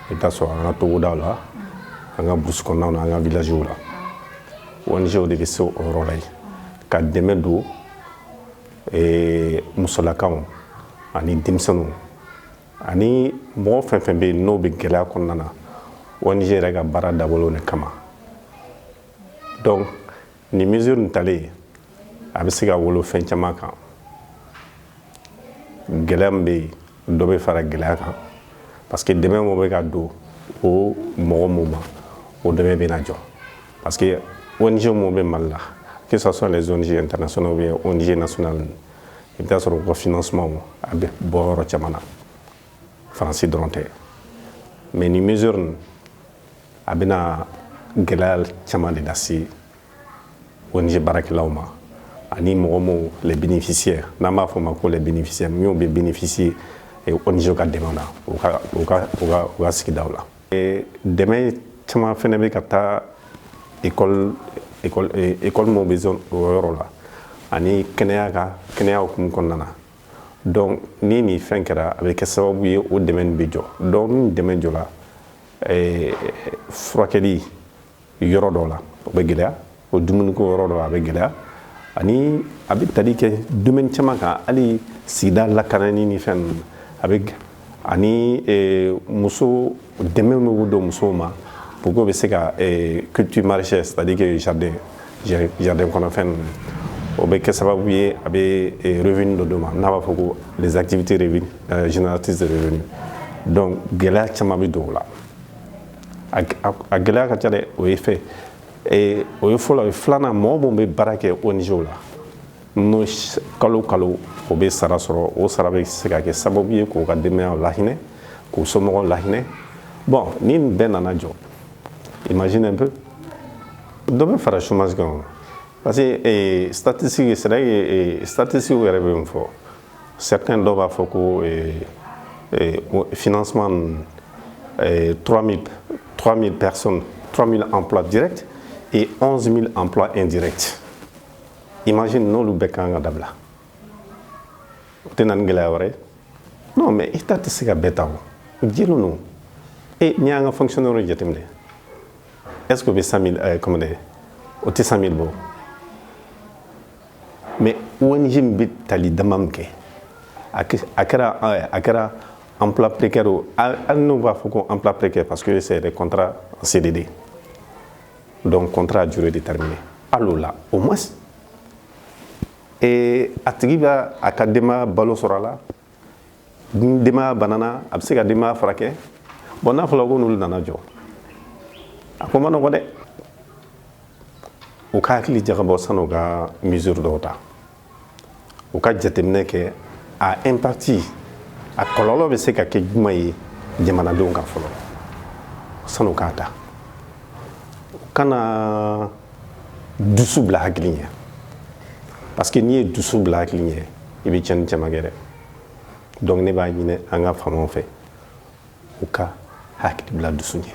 I bɛ taa sɔrɔ an ka togodaw la, an ka brousse kɔnɔnaw na, an ka villagew la, ONG de bɛ se o yɔrɔ la yen ka dɛmɛ don musolakaw ani denmisɛnninw ani mɔgɔ fɛn fɛn bɛ yen n'o bɛ gɛlɛya kɔnɔna na. ONG yɛrɛ ka baara dabɔlen de kama. Donc nin mesure nin talen, a bɛ se ka wolo fɛn caman kan. Gɛlɛya min bɛ yen, dɔ bɛ fara gɛlɛya kan, parce que dɛmɛ min bɛ ka don o mɔgɔ mun ma, o dɛmɛ bɛ na jɔ, parce que ONG mun bɛ Mali la, que ce soit les ONG internationales ou bien ONG nationales, i bɛ taa sɔrɔ u ka financement a bɛ bɔ yɔrɔ caman na, Faransi dɔrɔn tɛ. Mais nin mesure nin, a bɛna gɛlɛya caman de lase ONG baarakɛlaw ma ani mɔgɔ mun, les bénéficiaires, n'an b'a fɔ o ma ko les bénéficiaires, minnu bɛ bénéficier ONG ka dɛmɛ na u ka sigidaw la. Dɛmɛ caman fɛnɛ bɛ ka taa école minnu bɛ zone o yɔrɔ la ani kɛnɛya ka kɛnɛya hukumu kɔnɔna na. Donc ni nin fɛn kɛra, a bɛ kɛ sababu ye o dɛmɛ nin bɛ jɔ. Donc ni dɛmɛ jɔla, furakɛli yɔrɔ dɔw la, o bɛ gɛlɛya, o dumuniko yɔrɔ dɔw, a bɛ gɛlɛya, ani a bɛ tali kɛ domaine caman kan, hali sigida lakanani ni fɛn ninnu a bɛ, ani muso dɛmɛ min bɛ don musow ma pour que u bɛ se ka culture maraîchère, c'est à dire que jardin kɔnɔ fɛn ninnu, o bɛ kɛ sababu ye a bɛ revenu dɔ d'u ma, n'a b'a fɔ ko les activités génératrices de revenus. Donc gɛlɛya caman bɛ don o la. A gɛlɛya ka ca dɛ. O ye fɛn o ye fɔlɔ. O ye filanan, mɔgɔ minnu bɛ baara kɛ ONG la, n'o kalo kalo o bɛ sara sɔrɔ, o sara bɛ se ka kɛ sababu ye k'u ka denbayaw lahinɛ, k'u somɔgɔw lahinɛ. Bon, ni nin bɛɛ nana jɔ, imagine un peu, dɔ bɛ fara chômage kan, parce que statistique, c'est vrai que statistique yɛrɛ bɛ min fɔ, certains dɔw b'a fɔ ko financement 3000 personnes, 3000 emplois directs et 11 000 emplois indirects. Imagine n'olu bɛɛ kan ka dabila, o tɛ na ni gɛlɛya wɛrɛ ye? Non, mais État tɛ se ka bɛɛ ta. O jeliw ninnu e, n'i y'an ka fonctionnaire jateminɛ, est ce que o bɛ 100 000, comment dire, o tɛ 100 000 bɔ. Mais ONG min bɛ tali dama min kɛ, a kɛra emploi précaire o, hali n'u b'a fɔ ko emploi précaire, parce que c'est des contrats en CDD, donc contrat à durée déterminée, hali o la, au moins et a tigi b'a a ka denbaya balo sɔrɔ a la. Ni denbaya banana, a bɛ se ka denbaya furakɛ. Bon, n'a fɔra ko n'olu nana jɔ, a ko ma nɔgɔ dɛ. U ka hakili jagabɔ san'u ka mesure dɔw ta, u ka jateminɛ kɛ a impact, a kɔlɔlɔ bɛ se ka kɛ jumɛn ye jamanadenw kan fɔlɔ san'u k'a ta. U kana dusu bila hakili ɲɛ, parce que n'i ye dusu bila hakili ɲɛ, i bɛ tiɲɛni caman kɛ dɛ. Donc ne b'a ɲini an ka faamaw fɛ, u ka hakili bila dusu ɲɛ.